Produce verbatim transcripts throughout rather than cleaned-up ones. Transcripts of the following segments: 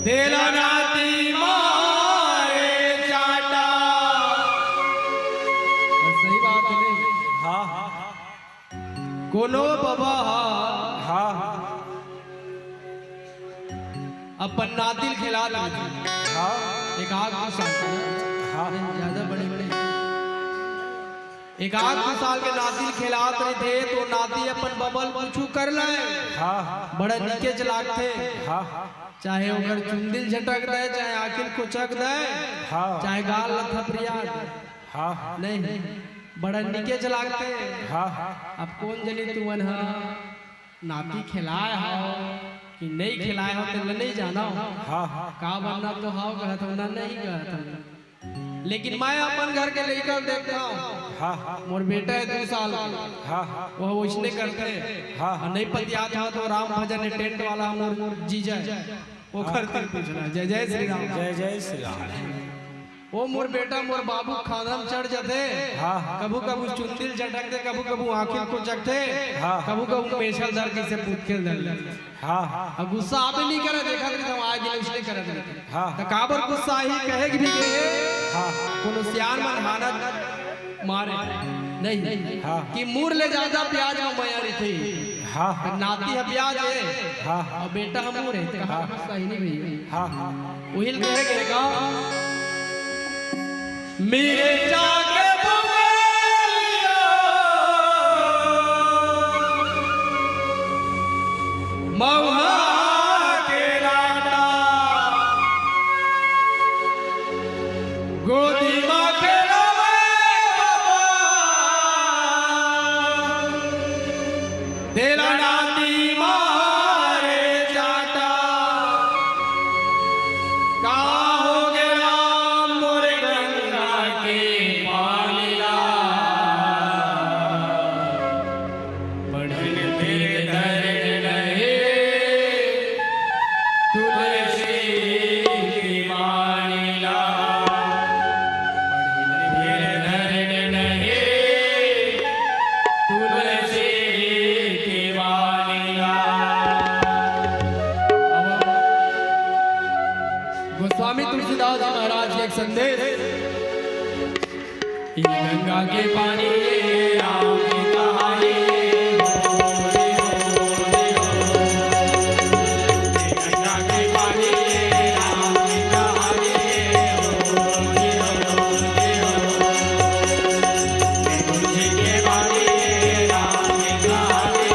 तेला नाती मारे चाटा। सही बात हे। हाँ, हाँ। कोनो बबा ह हाँ, हाँ। अपन नाती ल खेलात रहिथे। हाँ। एक आध दू साल के। हाँ। नहीं, ज्यादा बड़े बड़े। एक आध दू साल के नाती ल खेलात रहिथे, तो नाती अपन बबा ल कुछु कर लय। हाँ, हाँ। बड़ा निकेच लागथे। हाँ, हाँ। चाहे ओकर चुंदी ल झटक दय, चाहे आँखी ल कोचक दय, हाँ। चाहे गाल ल थपरिया दय। हाँ, हाँ। नहीं, बड़ा निकेच लागथे। हाँ, हाँ। अब कोन जनी तुमन ह नाती खेलाय हव कि नहीं खेलाय हव, तेला नहीं जानव। हाँ, हाँ। का बनना तो हव कहत हव, ना नहीं कहत हव। लेकिन मैं अपन घर के लइका ल देखत हव। हाँ, हाँ। मोर बेटा हे दू साल के। हाँ, हाँ। वो वइसने करथे। हाँ, हाँ। अउ नहीं पतियात हव तो राम भजन टेंट वाला मोर जीजा हे। ओखर तीर पूछना। जय जय श्री राम। जय जय श्री राम। ओ मोर बेटा, मोर बाबू खांधा म चढ़ जथे। हाँ, हाँ। कभू कभू चुंदी ल झटकथे, कभू कभू आँखी ल कोचकथे, हाँ। कभू कभू मेछा ल धर के अइसे पुतके ल धर लेथे। हाँ, हाँ। अब गुस्सा आबे नहीं करे, देखत रहिथव आए दिन अइसने करत रहिथे। हाँ। त काबर गुस्सा आही, कहे के भी कहे, हाँ। कोनो सियान मन हानत मारे नहीं हाँ। कि मूर ले जादा ब्याज म मया रहिथे। हाँ, हाँ। नाती ह ब्याज हे हाँ। अउ बेटा ह मूर हे, त कहाँ हाँ। सही नहीं भई। हाँ, हाँ। उहिल कहे के का, मेरे जाके बबलिया, मउहा के लाटा, गोदी मा खेलावे बबा, तेला नाती मारे चाटा। का होगे राम मोरे गंगा के पानी ला? पढ़िन फिर धरिन नहीं तुलसी की बानी ला। पढ़िन फिर धरिन नहीं तुलसी की बानी ला। गोस्वामी तुलसीदास जी महाराज के एक संदेश। ये गंगा के पानी, ये राम की कहानी, ये गंगा के पानी, ये राम की कहानी, ये तुलसी के पानी, ये राम की कहानी।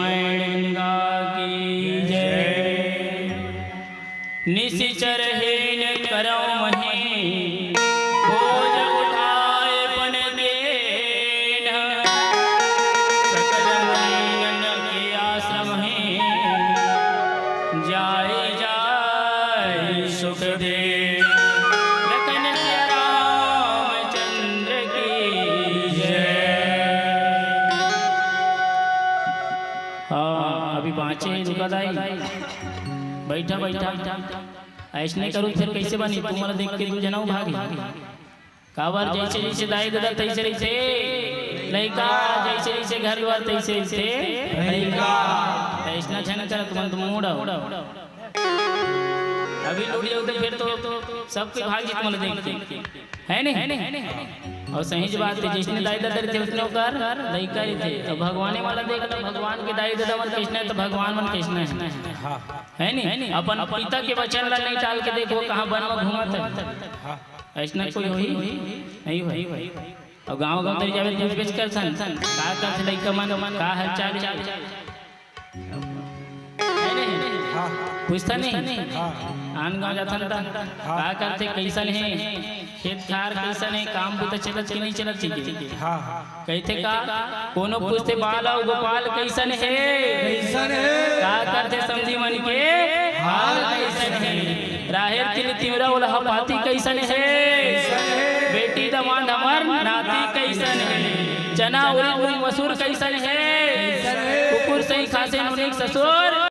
गंगा की जय। निशिचर हेन करौ महीं, बोझ उठाए पन कीन्ह। सकल मुनीनन के आश्रम हे, जाय जाय सुख दे। लखन सिया रामचंद्र की जय। हाँ, अभी बाँचे हे, रुका दाई। बइठा, बइठा। अइसने करू, फेर कइसे बनी? तुमन ला देख के दू झन अउ भागी। काबर, जइसे जइसे दाई ददा तइसे रहिथे लइका, जइसे जइसे घर दुवार तइसे रहिथे लइका। अइसना झन करत मन, तुमन मुड़ा। अभी लुट जाहू त फेर तो सबके भाग जीत मन देख के, हे नहीं? अउ सही बात हे, जइसने दाई ददा रहिथे, ओइसने ओकर लइका रहिथे। त भगवाने वाला देख ला, भगवान के दाई ददा मन कइसने हे, त भगवान मन कइसने हे। हे नहीं? अपन पिता के वचन ला नइ टाल के देखो, कहाँ वन म घूमत हे। अइसना कोई होही? नइ होही। अउ गाँव गाँव तरी जाबे, पूछ बेच करथन, का करथे लइका मन, का हालचाल हे? हे नहीं? पूछथन नहीं? आन गाँव जाथन त, का करथे, कइसन हे, खेत खार कइसन हे, काम बुता चलत कि नइ चलत हे? कहिथे का, कोनो पूछथे, "बाल अउ गोपाल कइसन हे?" कइसन हे? का करथे समधी मन के हाल कइसन हे? राहेर तिल तिवरा ओलहा पाती कइसन हे? कइसन हे? बेटी दमांद हमर नाती कइसन हे? चना उरिद मूंग मसूर कइसन हे? कइसन हे? कुकुर सही खासे नोनिक ससुर